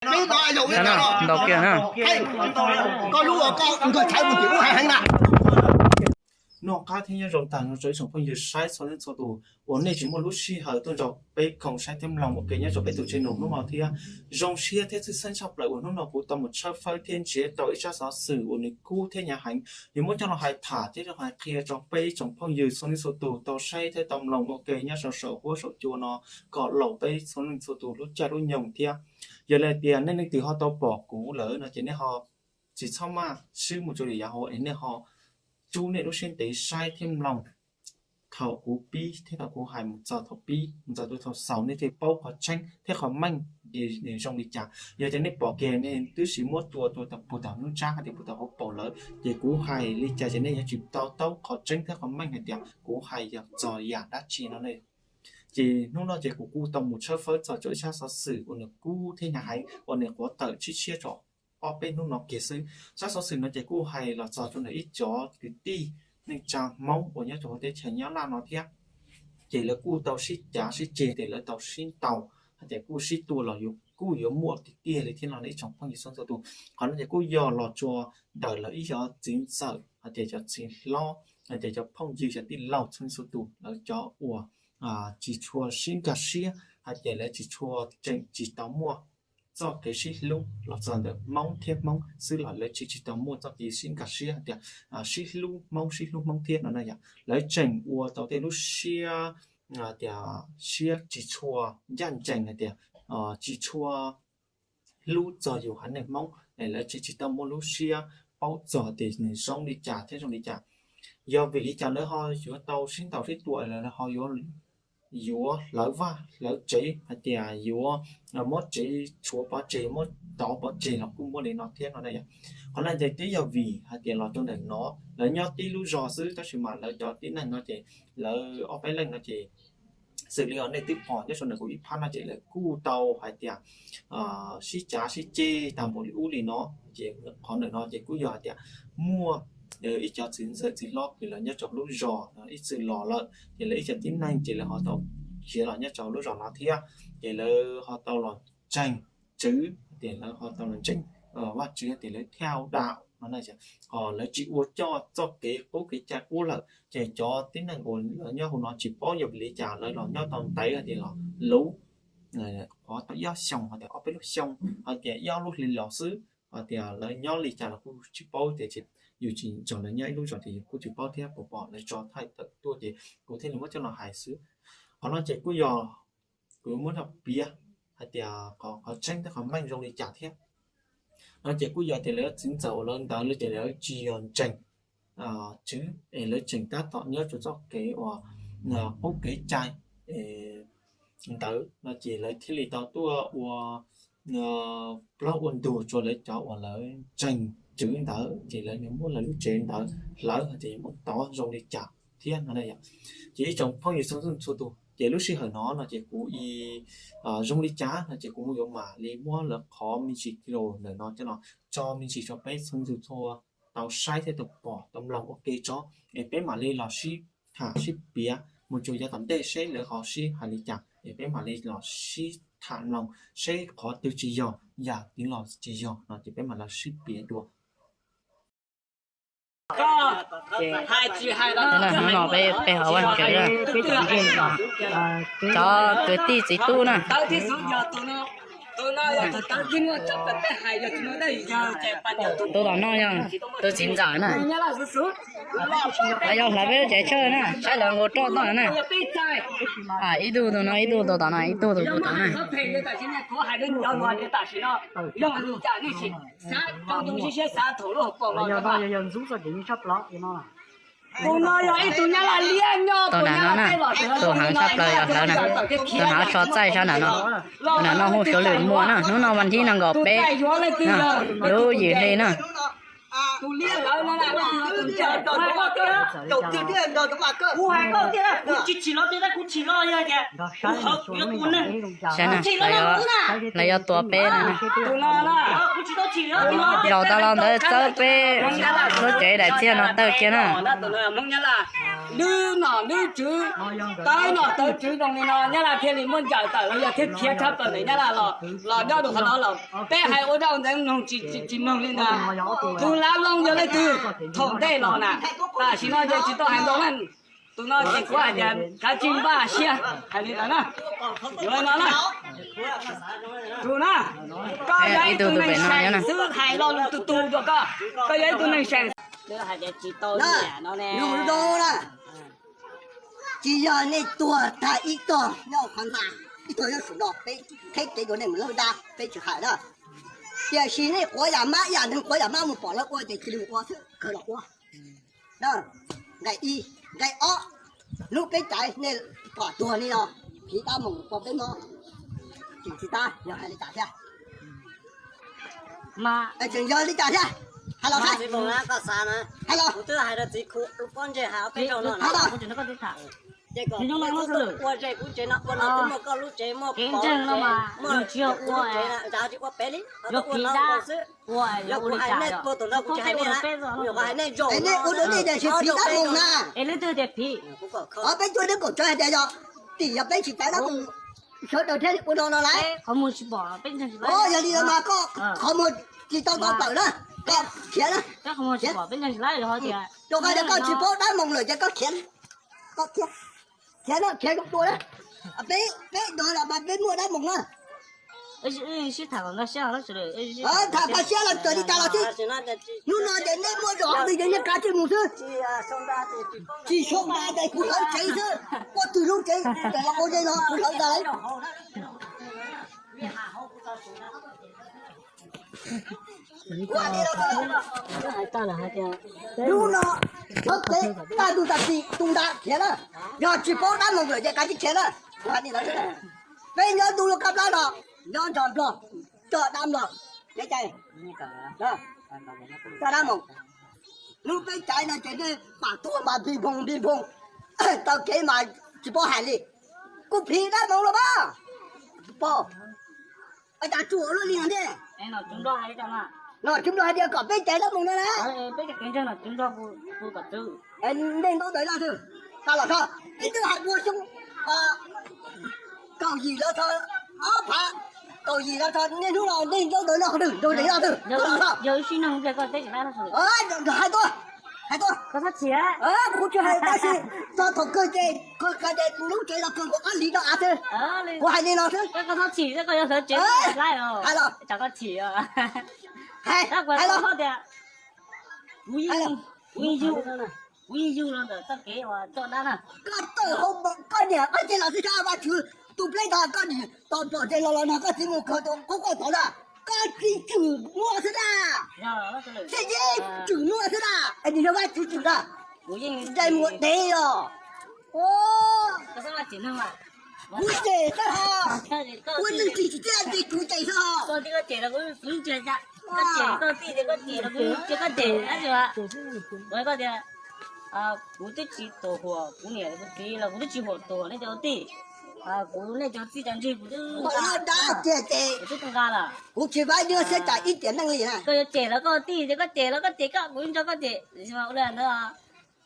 Peb no yog ua no ntaus kiag na. Koj lub ua koj nkawg thaiv mus tim ub heev heev na. Noj qab thiab nyob zoo tag nrho rau ib tsoom phooj ywg saib txhua leej txhua tus uas nej tseem muaj lub sij hawm tuaj nrog peb koom saib thiab mloog ua ke nyob rau peb tus channel hnub no thiab. Zoo siab thiab tshwj xeeb tshaj plaws uas hnub no kuv tau mus tshawb fawb thiab nrhiav tau ib tsab xov xwm uas nws kub thiab hnyav heev, yuav muab coj los hais tham thiab coj los hais qhia rau peb ib tsoom phooj ywg txhua leej txhua tus tau saib thiab tau mloog ua ke nyob rau saum huab saum cua no kom laus peb txhua leej txhua tus lub caij lub nyoog thiab. Yog li tias nej leej twg ho tau pom kuv lawm no ces nej ho tsis txhob maj swb mus rau lwm yam hauv es nej ho rub nej lub siab ntev saib thiab mloog thaum kuv pib thiab thaum kuv hais mus txog thaum pib mus txog rau thaum xaus nej thiaj paub qhov tseeb thiab qhov meej es nws zoo li cas. Yog tias nej pom kiag nej twb sis muab tua tua puag tom lub ntsab hais tias puag tom hauv paus lawm ces kuv hais li cas ces nej yuav tsis to taub qhov tseeb thiab qhov meej hais tias kuv hais yog txog yam dab tsi no ne. Ces hnub no ces kuv kuj tau mus tshawb fawb txog rau ib tsab xov xwm uas nws kub thiab hnyav heev uas nws qhuav tawm tshiab tshiab rau ob peb hnub no kiag xwb. Tsab xov xwm no ces kuj hais los txog rau ntawm ib cov kwv tij neej tsa Hmoob uas nyob rau hauv teb chaws Nyab Laj no thiab. Ces lawv kuj tau sib cav sib ceg tias lawv tau sib ntaus hais tias kuj sib tua los yuav kuj yuav muaj tiag tiag li thiab no ib tsoom phooj ywg txhua leej txhua tus. Qhov no ces kuj yog los rau ntawm lawv ib cov txiv ntxawm hais tias cov txiv hlob hais tias cov phooj ywg cov tij laug txhua leej txhua tus lawv cov uas tsis tshua sib nkag siab hais tias lawv tsis tshua tseem tsis tau muaj txoj kev sib hlub los txog ntawm Hmoob thiab Hmoob xwb los lawv tsis tsis tau muaj txoj kev sib nkag siab hais tias sib hlub Hmoob sib hlub Hmoob thiab no na yom. Lawv tseem ua tau tej lub siab tias siab tsis tshua ncaj ncees hais tias tsis tshua hlub txog yus haiv neeg Hmoob es lawv tsis tsis tau muaj lub siab paub txog tias nws zoo li cas thiab zoo li cas. Yog vim li cas lawv ho yuav tau sib ntaus sib tua lawv ho yuav yuav hlawv vaj hlawv tsev hais tias yuav muab tsev tshuav pov tseg muab tov pov tseg los kuj muaj li no thiab no na yom. Qhov no ces twb yog vim hais tias los rau ntawm no lawv nyob tib lub zos xwb tab sis mas lawv cov tib neeg no ces lawv ob peb leej no ces xws li os nej twb pom nyob rau ntawm kuv ib phab no ces lawv kuj tau hais tias sib cav sib ceg tag npaum li ub li no. Ces qhov ntawm no ces kuj yog hais tias muaj ib cov txiv ntxawm txiv hlob kws lawv nyob rau lub zos no ib txwm los lawm ces lawv ib cov tib neeg ces lawv ho tau khiav los nyob rau lub zos no thiab. Ces lawv ho tau los ntseeg tswv tias lawv ho tau los ntseeg Vajtswv tias lawv thaj dam no na. Lawv tsis ua coj txoj kev qub kev cai qub lawm ces cov tib neeg uas lawv nyob hauv no tsis paub yog vim li cas lawv los nyob tau ntev hais tias los luv qhov tau ib ob xyoos hais tias ob peb lub xyoo hais tias ib ob lub hli los xwb hais tias lawv nyob li cas los kuj tsis paub tias yus tsis nrog lawv nyob ib lub zos ces yus kuj tsis paub thiab puas pom lawv tso thaij tawm tuaj ces kuv thiaj li muab coj los hais xwb. Qhov no ces kuj yog kuv muab los piav hais tias qhov tseeb thiab qhov meej zoo li cas thiab. No ces kuj yog tias lawv txiv ntxawm uas lawv ntawd lawv ces lawv tsis yog ntseeg tswv es lawv tseem tab tom nyob rau txoj kev uas qub kev cai ntawd no ces lawv thiaj li tau tuaj ua plaub ua ntug rau lawv cov uas lawv ntseeg tswv ntawd ces lawv yuav muab lawv lub tsev ntawd hlawv hais tias yuav muab tov zoo li cas thiab no. Ces ib tsoom phooj ywg txhua txhua tus ces lub sij hawm no no ces kuv zoo li cas no ces kuv yuav mam li muab lawv qhov me ntsis video ntawm no coj los tso me ntsis rau peb txhua tus txhua tau saib thiab tau pom tau mloog ua ke tso es peb mam li los sib tham sib piav mus tsuas yav tom ntej seb lawv ho sib hais li cas es peb mam li los sib tham mloog seb qhov twg tsis yog yam twg los tsis yog no ces peb mam los sib piav dua. Hnub no peb, peb ho ua ntawd, cov kwv tij txiv tub na. Tus tom no yog tus txiv ntxawm na. Yog hlawv peb lub tsev tsawg na, saib lawv nqus roj toj na. Ib tug tus no, ib tug tus tom no, ib tug tus tus tom na. Tus nram no na, tus heev tshaj plaws yog hlawv na, tus hnav tso txaij sab nram no. Tus nram no hu suav lwm muag na, hnub no vas thib nees nkaum peb, lub yim hli na. Saib na, lawv yuav tua peb na. Zaum tas los ntawd txawb peb lub tsev daim txiag no tawg kiag na. Nws nom nws tswv, tawv nom tawv tswv zoo li no Nyab Laj thiaj li muab ncaws tawm los yog thiab khiav tshaj plaws ntawm Nyab Laj los, los nyob rau qhov no los peb hais ua dab ua ntawv mloog tsis mloog li ntag. Tus lav loo yog leej twg thaum ntej los na, tam sim no ces tsis tau hais ntau na. Tus no ces kuv hais tias kav tsij npaj siab hais li ntawd na. Yuav no na, tus na, koj yog ib tug neeg seem xwb, hais lo lus tus tus rau koj, koj yog ib tug neeg seem xwb hais tias tsis tau nyiam no ne. Tsis yog nej tuag tag ib tog nyob qhov ntxa, ib tog nyob saum no, peb qheb kev dua nej mus lawb dab peb tsis hais na. Tiam sis nej quav yam mab ib yam neeg quav yam mab mus pom lawv ua ces cia li ua xwb, kawg los ua. Nqe ib, nqe ob, hnub peb caiv nej pom tuag li no, phiv dab moos ua peb mob, tsis tas yog hais li cas thiab. Tseem yog li cas thiab? Hais los, hais los, hais los. Ua ze kuv tsev no, ua no twb muaj koj lub tsev, muaj pov lub tsev, muaj lub tsev no, ua peb li, yog phiv dab ua es yog ua li cas yog, kuv hais nej, kuv hais nej zoo, nej ua rau nej tias tsis phiv dab moos na. Es leej twg tias phiv? Peb cuab dab kaum tsawv hais tias yog, tim yog peb tsis tau dab moos, sawv daws thiaj li ua no no lauj. Qhov muag tsis pom, peb ntseeg tsis laib. Yog li no mas koj qhov muag tsis tau tau tawm na, koj khiav na. Rau qhov tias koj tsis paub dab moos lawm ces koj khiav, koj khiav, khiav no khiav zoo dua na. Peb, peb ntawd los mas peb muaj dab moos na. Sib tham kom nkag siab, tham nkag siab los txawm li cas los xij. Hnub no ces nej muaj zog twg ces nej kav tsij mus xwb. Tsis sau nra ces kuv hlawv tsev xwb, koj twg lub tsev ces los ua ze no kuv hlawv ntag. Hnub no, txhob tev, kaj ntug tag kis tus nrad khiav na. Yog tsis paub dab moos lawm ces kav tsij khiav na. Kuv hais li ntawd, peb nyob ntuj lub kab plab no, nyob nrog nplog, coj dab nplog, coj dab moos. Hnub peb caiv no ces nej pam tuag mas npig npoog npig npoog, taw kev mas tsis paub hais li. Kuv phiv dab moos los mas, tsis paub. Cas tsuas luaj li no thiab. Nom tswv nplog hais tias kom peb caiv dab moos no na. Nej ntaub ntawv no twg? Tau los txog, ib tug hais dua xyoo kaum yim los txog ob phav, kaum yim los txog niaj hnub no nej ntaub ntawv no qhov twg, ntaub ntawv no twg? Tau los txog. Hais tuaj, hais tuaj. Kuv tsis hais tab sis txog thaum kawg ces kawg ces lub tsev los kawg nkaus ob hlis no av xwb. Kuv hais li no xwb. Hais los, hais los. Kuv yeej yug los ntawm txoj kev uas coj dab na. Koj tawm hauv, koj niam koj txiv los xwb, Vaj Tswv tus pleb tod, koj niam tau pom ces los los nrog koj txiv mus khaws tus qub qoj tod na. Koj tsis tshwm muaj xwb na. Tsis yeej tshwm muaj xwb na, es nws yog Vaj Tswv tshwm na. Ntsej muag dev os. Kuv cem xwb ho, kuv tsis txiav txim, kuv cem xwb ho. Koj tij koj cem los kuv tij ces koj cem, koj cem, koj cem, koj tij tsis tuam huam kuv niam kuv txiv los kuv twb tsis huam tuam nej cov tij. Kuv nej cov txij cov ntsig kuv twb, kuv twb nqa lawm. Kuv tsis faib nws xwb tas ib tiam neej li na. Koj yuav cem los koj tij ces koj cem los koj cem koj, kuv nco koj cem. Ua li ntawd,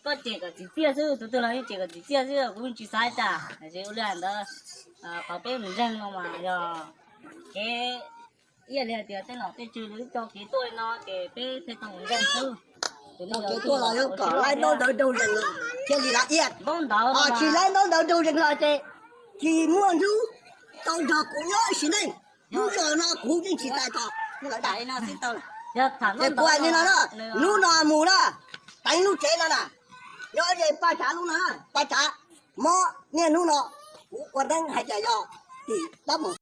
koj cem kom txim txiaj xwb, tus twg los yeej cem kom txim txiaj xwb, kuv tsis xav tas. Ua li ntawd, qhov peb mus ntseeg no mas yog kev, ib yam li hais tias tej nom tej tswv lawv coj kev tuaj li no ces peb thiaj tau mus ntseeg xwb. Kev tuaj los yuav kom laib ntaub ntawv nraug zeeg los thiaj li laib iab. Tsis laib ntaub ntawv nraug zeeg los ces tsis muaj hnub tau nrog kuv nyob ib sim neej. Hnub no kuv yeej tsis tau tos lawv. Ces kuv hais li no na, hnub no mus na, teev lub tsev no na, nyob ze Paj Tsav lub no, Paj Tsav, mob niaj hnub no kuv ua neeb hais tias yog tim dab mus.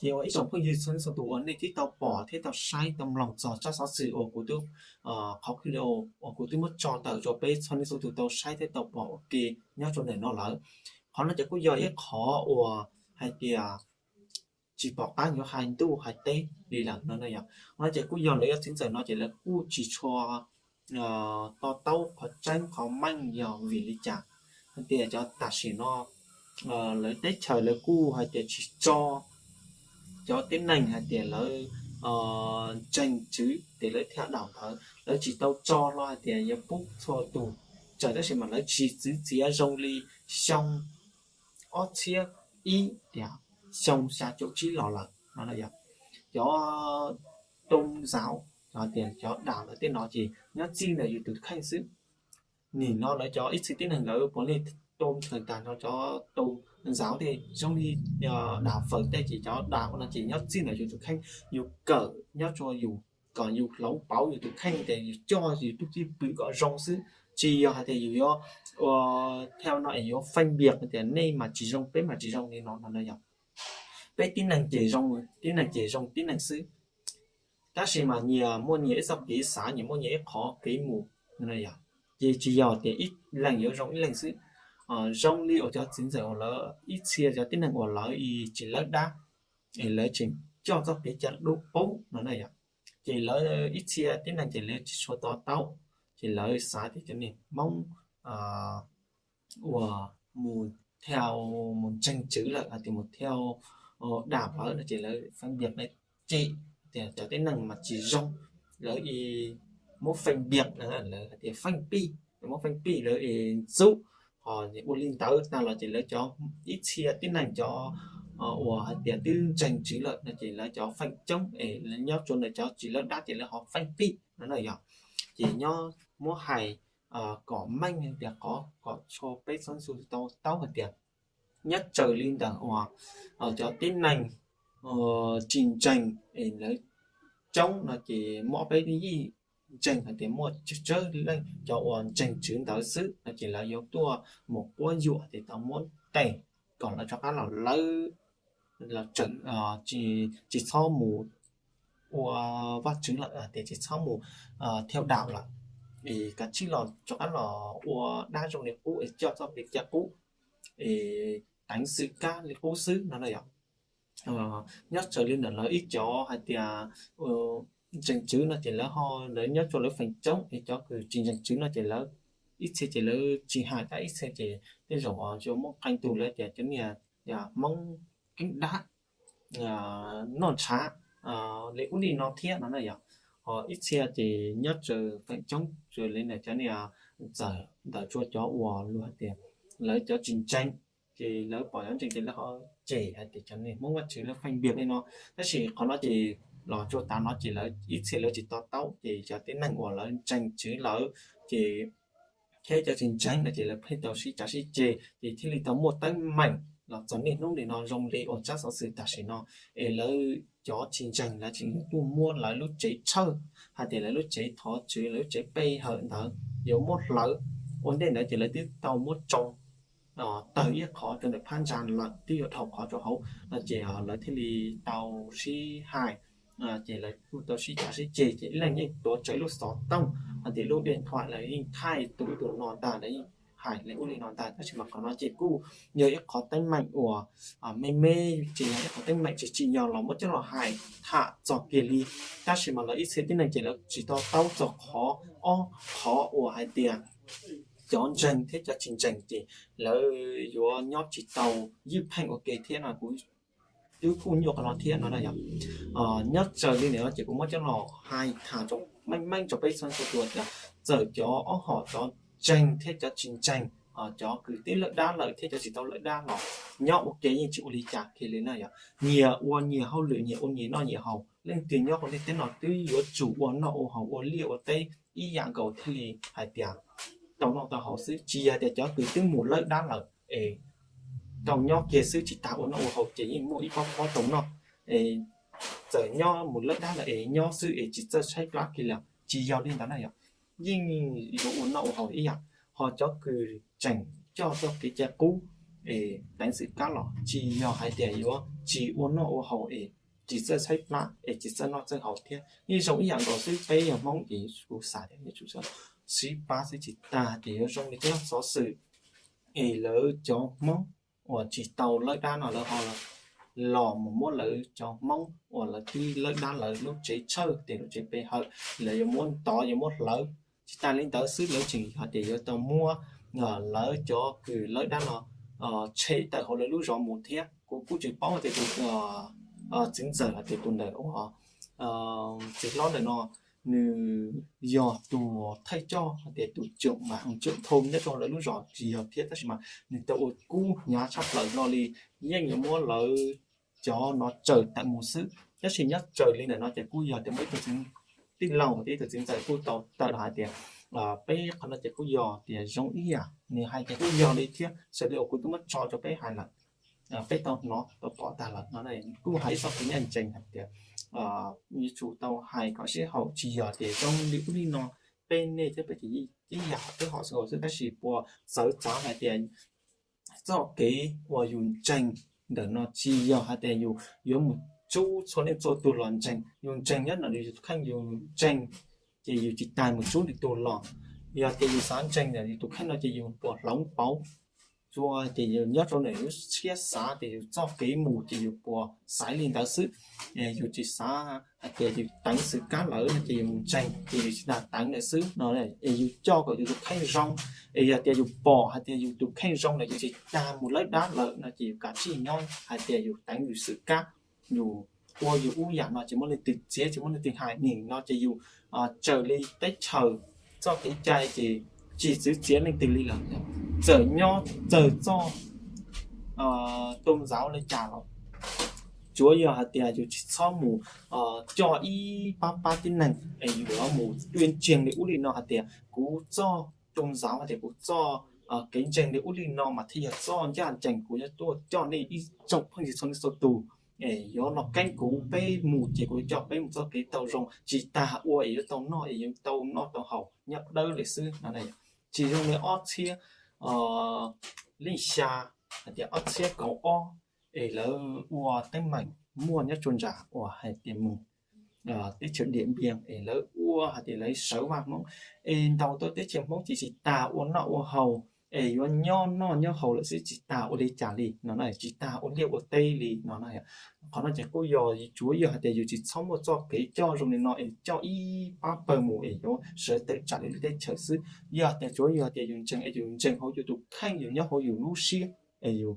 Ces ua ib tsoom phooj ywg txhua leej txhua tus uas nej twb tau pom thiab tau saib tau mloog txog tsab xov xwm uas kuv twb, qhov video uas kuv twb muab tso tawm rau peb txhua leej txhua tus tau saib thiab tau pom ua ke nyob rau ntawm no lawm. Qhov no ces kuj yog ib qhov uas hais tias tsis pom qab yuav hais ntuj hais teb li lawm no yog. Qhov no ces kuj yog lawv cov txiv ntxawm no ces lawv kuj tsis tshua to taub qhov tseeb qhov meej yog vim li cas. Hais tias cov tam sim no lawv teb chaws lawv kuj hais tias tsis tso cov tib neeg hais tias lawv ntseeg tswv ces lawv thiaj daum ntawd, lawv tsis tau tso hlo hais tias yuav pub txhua tus tab sis mas lawv tsis txwv txiav zoo li xyoo ob txhiab ib tias xyoo xya caum tsib los lawm no yog cov tôn giáo, tias cov dam lawv tej no ces nyob txij ntawm yus tus kheej xwb. Nim no lawv cov ib txhia tib neeg lawv puav leej tôn thờ tag no cov tôn giáo tej zoo li dam Phật tej ces cov dam no ces nyob txij ntawm yus tus kheej, yus kawm nyob rua yus kom yus hloov pauv yus tus kheej tias yus coj yus tug cwj pwm kom zoo xwb, tsis yog hais tias yus yuav ua theo no es yuav phân biệt tias nej mas tsis zoo peb mas tsis zoo li no no yog. Peb tib neeg ces zoo, tib neeg ces zoo tib neeg xwb, tab sis mas nyias muaj nyias ib txoj kev xav, nyias muaj nyias ib qhov kev mus no yog. Ces tsis yog tias ib leeg yuav zoo ib leeg xwb. Zoo li uas cov txiv ntxawm uas lawv ib txhia cov tib neeg uas lawv tsis lawb dab, es lawv tseem coj txoj kev cai dub qub no na yog, ces lawv ib txhia tib neeg ces lawv tsis tshua to taub, ces lawv xav tias cov niag Hmoob uas mus theo, mus ntseeg tswv lawm hais tias mus theo dam lawm no ces lawv phân biệt lawv cem tias cov tib neeg mas tsis zoo, lawv muab phân biệt, lawv hais tias phân biệt, muab phân biệt lawv es ntxub, ho ua li ntawd tag los ces lawv cov ib txhia tib neeg cov uas hais tias twb ntseeg tswv lawm no ces lawv cov feem coob es nyob rua ntawm cov tsis lawb dab ces lawv ho phân biệt no na yog. Ces nyob muab hais kom meej tias qhov kom txhua peb txhob xu tau taub hais tias nyob raws li ntawm uas cov tib neeg tsis ntseeg es lawv coob no ces muaj ob peb yij ntseeg hais tias muaj tsawg tsawg leej cov uas ntseeg tswv ntawd xwb no ces lawv yuav tuaj mus quab yuam tias tau muab tes kom lawv rov qab los lawb, los tseem tsis txhob mus ua Vajtswv lawm, tias tsis txhob mus theo đạo lawm, es kav tsij los rov qab los ua dab zoo li qub es coj txoj kev cai qub es teev xwm kab li qub xwb no na yog. Nyob raws li ntawm lawv ib cov hais tias ntseeg tswv no ces lawv ho lawv nyob rua lawv feem coob, es cov kws tsis ntseeg tswv no ces lawv ib txhia ces lawv tsis hais, tab ib txhia ces tej zaum yuav muab qee tus lawv tias cov niag Hmoob keeb dab, noj ntshav li ub li no thiab no na yog. Ho ib txhia ces nyob raws feem coob raws li ntawm cov niag txawm ntawm rua cov uas luag hais tias lawv cov tsis ntseeg, ces lawv pom cov ntseeg ces lawv ho cem hais tias cov niag Hmoob Vajtswv lawv phân biệt li no. Tab sis qhov no ces los rua tav no ces lawv ib txhia lawv tsis to taub, ces cov tib neeg uas lawv ntseeg tswv lawm ces thiab cov tsis ntseeg no ces lawv pheej tau sib cav sib ceg ces thiaj li tau muaj teeb meem los txog niaj hnub nim no zoo li uas tsab xov xwm tam sim no, es lawv cov tsis ntseeg lawv tseem yuav tuaj muab lawv lub tsev tshawj hais tias lawv lub tsev thov tswv lawv lub tsev pe hawm ntawd yuav muab hlawv. Ua ntej ntawd ces lawv twb tau muab tsoo tawg ib qhov rau ntawm phab ntsa lawm, twb yuav dhau qhov rau hauv no ces lawv thiaj li tau sib hais, ces lawv kuj tau sib cav sib ceg ces ib leeg yeej tuav tsawv lub xov tooj hais tias lub điện thoại lawv yeej thaij tus ib tus no ntag, lawv yeej hais li ub li no ntag. Tab sis mas qhov no ces kuj yog ib qhov teeb meem uas me me, tsis yog ib qhov teeb meem tsis tsim nyog los muab coj los hais tham txog kiag li. Tab sis mas lawv ib txhia tib neeg ces lawv tsis to taub txog qhov ob qhov uas hais tias cov ntseeg thiab cov tsis ntseeg ces lawv yuav nyob tsis tau ywj pheej ua ke thiab no kuv twb kuj nyuaj qhov no thiab no na yog. Nyob raws li ntawm no ces kuv muab coj los hais tham rau meej meej rau peb txhua tus tias txawm cov ob hom cov ntseeg thiab cov tsis ntseeg, cov kws twb lawb dab lawm thiab cov tsis tau lawb dab los nyob ua ke yeej tsis ua li cas kiag li na yog. Nyias ua nyias hauj lwm, nyias ua nyias noj nyias haus, leej twg nyob hauv ntiaj teb no twb yuav tsum ua noj ua haus ua liaj ua teb ib yam nkaus thiaj li hais tias tau noj tau haus xwb. Tsis yog tias cov kws twb mus lawb dab lawm es tau nyob kiag xwb tsis tas ua noj ua haus ces yeej muaj ib pob pob rau noj, es txawm nyob mus lawb dab lawm es nyob xwb es tsis txawj tshaib plab kiag li, tsis yog li ntawd na yog. Yeej yuav ua noj ua haus ib yam. Ho cov kws tseem coj txoj kev cai qub es teev xwm kab los tsis yog hais tias yuav tsis ua noj ua haus es tsis txawj tshaib plab es tsis txawj noj txawj haus thiab, yeej zoo ib yam nkaus xwb. Peb yog Hmoob ces kuv xav tias yuav tsum sib pab xwb tsis tas ces yuav zoo li tej xov xwm es lawv cov Hmoob uas tsis tau lawb dab no lawv ho los mus muab lawv cov Hmoob uas lawv twb lawb dab lawv lub tsev tshawj tes lub tsev pe hawm, lawv yuav muab ntov yuav muab hlawv. Tsis tas li ntawd xwb lawv tseem hais tias yuav tau muab lawv cov kws lawb dab no tshem tawm hauv lawv lub zos mus thiab. Kuv kuj tsis paub tias tus txiv ntxawm hais tias tus ntawm uas txiv hlob ntawm no nws yog tus thawj coj hais tias tus trưởng bản trưởng thôn nyob rau lawv lub zos tsis yog thiab, tab sis mas nws tau ua kub hnyav tshaj plaws no li, yeej yuav muab lawv cov no tsaws tawm mus xwb. Tab sis nyob raws li ntawm no ces kuj yog tias muaj ib tug txiv tij laug thiab ib tug txiv ntxawm kuj tau tawm los hais tias peb qhov no ces kuj yog tias zoo ib yam, nws hais ces kuj yog li thiab, xws li uas kuv twb muab tso rau peb hais lawm, peb tau hnov tau pom tag lawm no. Kuj hais ib txoj kev ncaj ncees hais tias yuav tsum tau hais kom sib haum, tsis yog tias zoo li ub li no, peb nej thiab peb ces ib yam twb haum xwb, tab sis puas txawv txav hais tias txoj kev uas yus ntseeg ntawm no tsis yog hais tias yus yuav mus tsub txhua leej txhua tus los ntseeg. Yus ntseeg nyob ntawm yus tus kheej, yus ntseeg ces yus tsis tas mus tsub li tus los. Yog tias yus xav ntseeg ntawm yus tus kheej no ces yus puas hloov pauv, tsuas ces yus nyob rau ntawm yus lub siab xav tias yus txoj kev mus ces yus puas xaiv li ntawd xwb. Yus tsis xav hais tias yus teev xwm kab lawm no ces yus mus ntseeg ces yus tsis tas teev lawm xwb no. Es yus coj kom yus tus kheej zoo, es yog tias yus pom hais tias yus tus kheej zoo lawm yus tsis tas mus lawb dab lawm no ces yus kav tsij nyob hais tias yus teev yus xwm kab, yus ua yus ub yam no ces muaj leej twg txiav ces muaj leej twg hais. Nim no ces yus raws li teb chaws txoj kev cai ces tsis txwv txiav leej twg li lawm, txawm nyob txawm txoj tôn giáo li cas los tsuav yog hais tias yus tsis txhob mus coj ib pab pab tib neeg es yus yuav mus tuyên truyền li ub li no hais tias kuv txoj tôn giáo hais tias kuv txoj kev ntseeg li ub li no mas thiaj yog txoj ncaj ncees, kuv yuav tuaj coj nej ib tsoom phooj ywg txhua leej txhua tus es yuav los keeb kuv, peb mus ces kuv yuav coj peb mus txoj kev tau zoo, tsis tas ua es yuav tau noj es yuav tau noj tau haus nyob dawb li xwb no. Tsis zoo li ob txhiab leej xya hais tias ob txhiab kaum ob es lawv ua teeb meem muaj nyob rau nram uas hais tias mus teb chaws Điện Biên es lawv ua hais tias lawv sawv vaj Hmoob es ntaus tau teb chaws Hmoob ces tsis tas ua noj ua haus es yuav nyob noj nyob haus lawm xwb, tsis tas ua li cas li no, tsis tas ua liaj ua teb li no. Qhov no ces kuj yog tsuav yog hais tias yus tsis txhob muaj txoj kev coj zoo li no es coj ib pab pawg mus es yuav sawv tawm tsam li lub teb chaws xwb. Yog tias tsuav yog tias yus ntseeg es yus ntseeg hauv yus tus kheej, yus nyob hauv yus lub siab es yus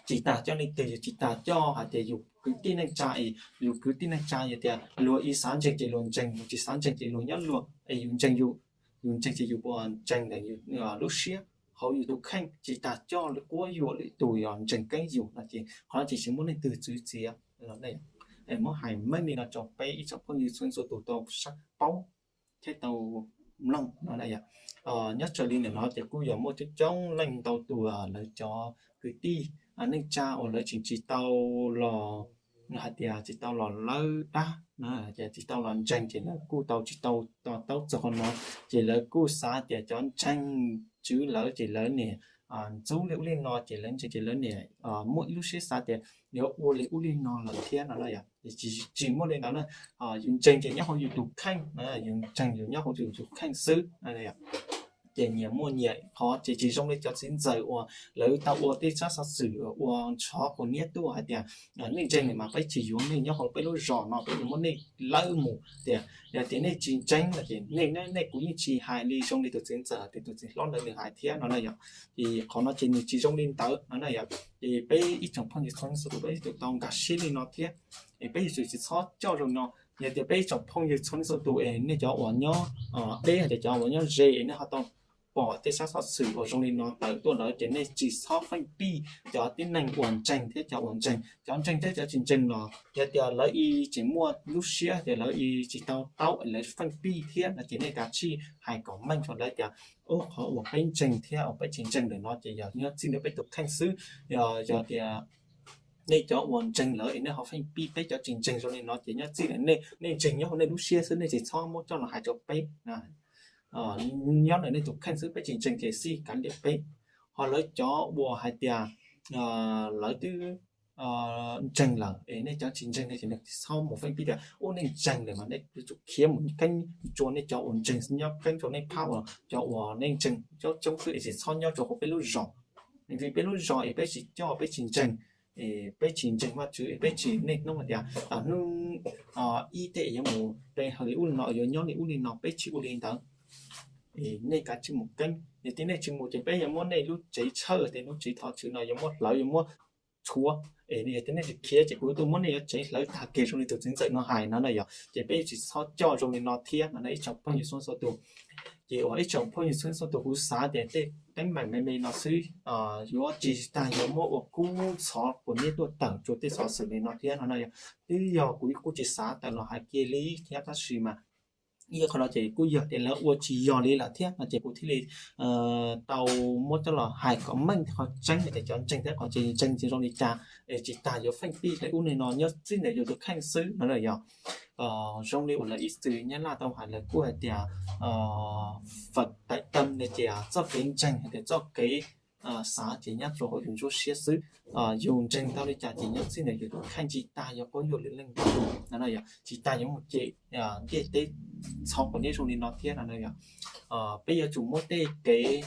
tsis tas coj leej twg, yus tsis tas coj hais tias yus kwv tij neej tsa es yus kwv tij neej tsa yog tias luag ib xav ntseeg ces luag ntseeg, luag tsis xav ntseeg ces luag nyob luag es yus ntseeg yus, yus ntseeg ces yus puas ntseeg ntawm yus lub siab hauv yus tus kheej, tsis tas coj li quab yuam lwm tus yog ntseeg keeb yus no ces qhov no ces tsis muaj leej twg txwv txiav. Muab hais meej li no rau peb ib tsoom phooj ywg txhua txhua tus tau paub thiab tau mloog no. Nyob raws li ntawm no ces kuj yog muaj coob coob leej ntau tus lawv cov kwv tij neej tsa uas lawv tseem tsis tau los hais tias tsis tau los lawb dab, tsis tau los ntseeg ces lawv kuj tau tsis tau to taub txog qhov no, ces lawv kuj xav tias cov ntseeg tswv lawv ces lawv niam ntxub li ub li no ces lawv ntseeg ces lawv niam muaj ib lub siab xav tias yuav ua li ub li no lawm thiab no. Tsis muaj li ntawd na, yus ntseeg ces nyob hauv yus tus kheej, yus ntseeg yus nyob hauv yus tus kheej xwb. Ces nyias muaj nyias qhov ces tsis zoo li cov txiv ntxawm uas lawv tau ua tej tsab xov xwm ua ntxhov quas niab tuaj hais tias nej ntseeg mas peb tsis yuav nej nyob hauv peb lub zos no, peb yuav muab nej lawb mus tias yog tias nej tsis ntseeg no ces nej, nej kuv yeej tsis hais li zoo li tus txiv ntxawm tias tus txiv hlob ntawd nws hais thiab no na yom. Ces qhov no ces nws tsis zoo li ntawd no na yom. Ces peb ib tsoom phooj ywg txhua leej txhua tus peb yuav tsum tau nkag siab li no thiab, es peb yuav tsum tsis txhob coj zoo no. Yog tias peb ib tsoom phooj ywg txhua leej txhua tus es nej cov uas nyob deb hais tias cov uas nyob ze es nej ho tau pom tej tsab xov xwm uas zoo li no tawm tuaj lawm ces nej tsis txhob feej pij cov tib neeg uas ntseeg thiab cov uas ntseeg. Cov ntseeg thiab cov tsis ntseeg los yog tias lawv ib tseem muaj lub siab tias lawv ib tsis tau taub es lawv feej pij thiab no ces nej kav tsij hais kom meej rau lawv tias ub, qhov uas peb ntseeg thiab uas peb tsis ntseeg ntawm no ces yog nyob txij ntawm peb tus kheej xwb. Yog, yog tias nej cov uas ntseeg lawm es nej ho feej pij peb cov tsis ntseeg zoo li no ces nyob txij ntawm nej, nej ntseeg nyob hauv nej lub siab xwb, nej tsis txhob muab coj los hais rau peb. Nyob ntawm nej tus kheej xwb, peb tsis ntseeg ces xij kav liam peb. Ho lawv cov uas hais tias lawv twb ntseeg lawm es nej cov tsis ntseeg no ces nej tsis txhob mus feej pij tias ub, nej ntseeg lawm mas nej yuav tsum khiav mus keeb rau nej cov uas ntseeg, nyob keeb rau nej phab uas cov uas nej ntseeg coob coob xwb es tsis txhob nyob rau hauv peb lub zos. Vim peb lub zos es peb tsis coj, peb tsis ntseeg, es peb tsis ntseeg Vajtswv es peb tsis niaj hnub hais tias hnub ib tej yuav mus pe hawm li ub li no, yuav nyob li ub li no, peb tsis ua li ntawd. Es nej kav tsij mus keeb, yog tias nej tsis mus ces peb yuav muab nej lub tsev tshawj, tej lub tsev thov txwv no yuav muab hlawv, yuav muab tshuav, Es yog tias nej tsis khiav ces kuv yuav tuaj muab nej yuav tsev hlawv tag kiag zoo li tus txiv ntxawm no hais no na yom. Ces peb yuav tsis txhob coj zoo li no thiab no na ib tsoom phooj ywg txhua txhua tus. Ces uas ib tsoom phooj ywg txhua txhua tus, kuv xav tias tej teeb meem me me no xwb, yuav tsis tas yuav muab ua kub txhov kuv niaj tuaj tawm rau tej xov xwm li no thiab no na yom. Twb yog kuv kuj tsis xav tawm los hais kiag li thiab tab sis mas ib qho no ces kuj yog tias lawv ua tsis yog li lawm thiab no ces kuv thiaj li tau muab coj los hais kom meej qhov tseeb hais tias cov ntseeg thiab qhov tsis ntseeg tsis zoo li cas. Es tsis tas yuav feej pij li ub li no nyob txij ntawm yus tus kheej xwb no na yom. Zoo li uas lawv ib txwm Nyab Laj tau hais lawv kuj hais tias fam taiv tam no ces txoj kev ntseeg hais tias txoj kev xav ces nyob rau hauv yus ntsuab siab xwb. Yus ntseeg tau li cas ces nyob txij ntawm yus tus kheej, tsis tas yuav quab yuam lwm leej lwm tus no na yom, tsis tas yuav mus cem ntiaj teb txhob quav niab zoo li no thiab no na yom. Peb yuav tsum muab tej kev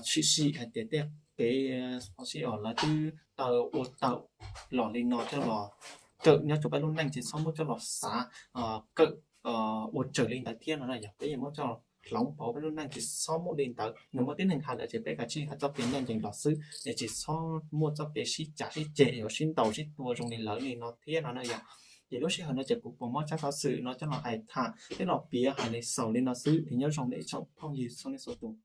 tshwm sim hais tias tej kev lawv twb tau ua tawm los li no coj los kawm nyob rau peb lub neej ces txhob muab coj los xav kawm ua raws li ntawd thiab no na yom. Peb yuav muab coj los hloov pauv peb lub neej ces txhob muab li ntawd. Nws muaj tib neeg hais lawm ces peb kav tsij hais txoj kev ncaj ncees los xwb es tsis txhob muaj txoj kev sib cav sib ceg yuav sib ntaus sib tua zoo li lawv li no thiab no na yom. Ces lub sij hawm no ces kuv puas muab tsab xov xwm no coj los hais tham thiab los piav hais li xaus li no xwb es nyob zoo nej ib tsoom phooj ywg txhua leej txhua tus.